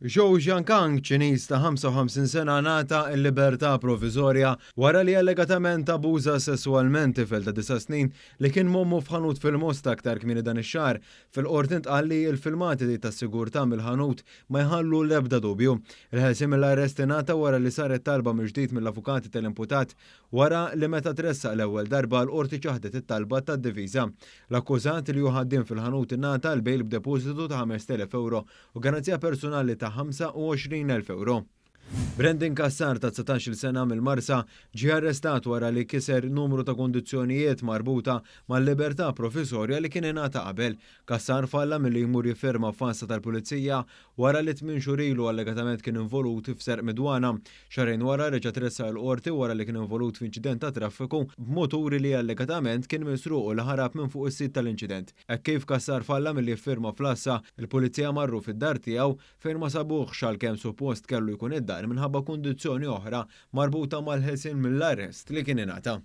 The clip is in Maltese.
Zhou Jiankang, Ċiniż ta' 55 sena ngħata l-libertà proviżorja wara li allegatament abuża sesswalment tifel ta' disa' snin li kien m'ommu f'ħanut fil-Mosta aktar kmieni dan ix-xahar. Fil-qorti ntqal li l-filmati tas-sigurtà mill-ħanut ma jħallu l-ebda dubju. Il-ħelsien mill-arrest ingħata wara li saret talba mill-ġdid mill-avukati tal-imputat wara li meta tressaq l-ewwel darba l-qorti ċaħdet it-talba tad-difiża. L-akkużat li hu ħaddiem fil-ħanut ingħata l-bail b'depożitu ta' 5,000 ewro u garanzija personali ta' 25,000 ewro. Brandon Cassar ta' 19-il sena mill-Marsa ġie arrestat wara li kiser numru ta' kundizzjonijiet marbuta mal-libertà proviżorja li kien ingħata qabel. Cassar falla milli jmur jiffirma f'għassa tal-Pulizija wara li tmien xhur ilu allegatament kien involut f'serq mid-dwana. Xahrejn wara reġa' tressaq il-Qorti wara li kien involut f'inċident ta' traffiku b'mutur li allegatament kien misruq u li ħarab minn fuq is-sit tal-inċident. Hekk kif Cassar falla milli jiffirma fl-għassa, il-Pulizija marru fid-dar tiegħu fejn ma sabuhx għalkemm suppost kellu jkun id-dar minħabba kundizzjoni oħra marbuta mal-ħelsien mill-arrest li kien ingħata.